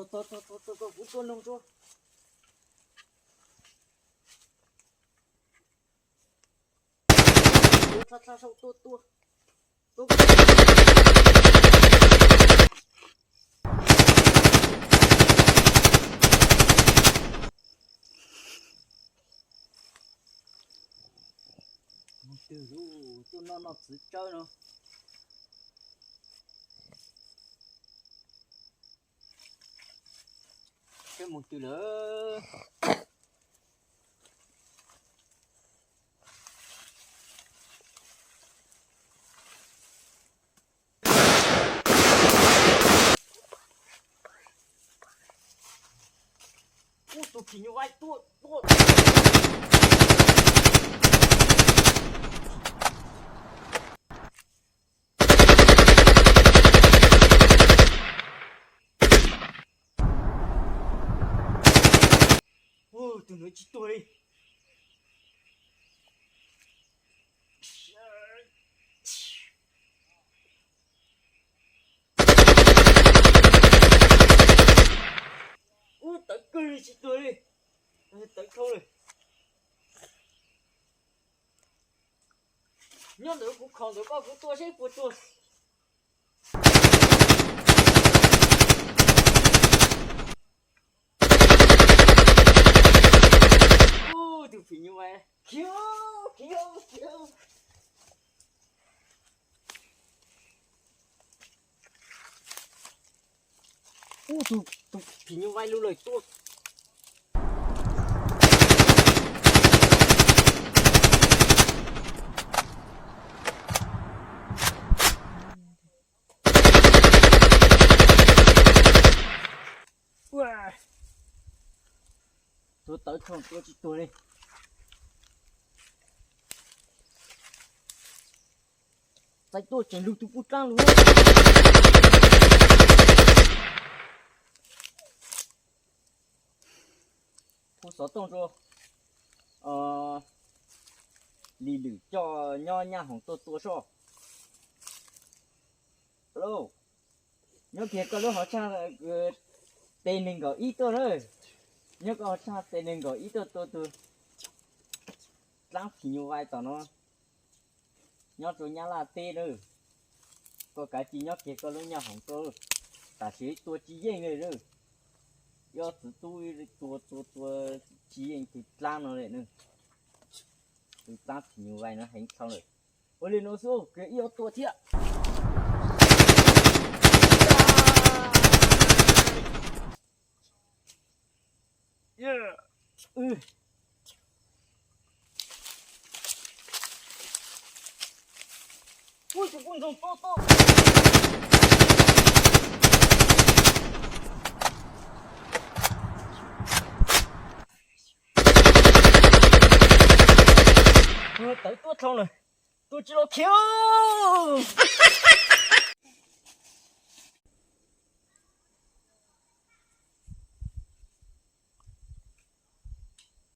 Tua, tua, tua, tua, kuv tua noog tso. Tua, tha, tha, sau, tua, tua. Tua. Mus twg lauj, tuaj noj noj txiv tsawb no. Seb mus twg lawm. Ub, tus phim nyuj vais tuaj, tuaj. Ub, tus no tsis tuag li. Ub, tawv kawg li tsis tuag li. Tawv dhau li. Nyob ntawm kuv khoom ntawm koj, kuv tua seb puas tuag. Ub, tus phim nyuj vais khiav, khiav, khiav. Ub, tus, tus phim nyuj vais lug lawm tuaj. Ua, tua tawv dhau, tua tsis tuag li. Txaij tuaj tseem lug tus pub dlaab lug. Pub xov tooj rua. Lis Lwm coj nyob Nyab Hoom tuaj tua soj. Alo, nyob kiag koj lub hauv tshaj tes nees nkaum ib tuaj na. Nyob koj hauv tshaj tes nees nkaum ib tuaj tua tus dlaab phim nyuj vais tom no. Nyob rua Nyab Laj teb na. Koj kav tsij nyob kiag koj lub Nyab Hoom rua. Tam sim tua tsis yeej li na. Ib ob txiv tub tua tua tua tsis yeej tus dlaab no li na. Tus dlaab phim nyuj vais no heev dhau lawm. Ua li no xwb, kiag ib ob tua thiab. Ua, tus kuj ntsoog tuaj tuaj. Tawv tuaj dhau lawm, tua tsis los khiav.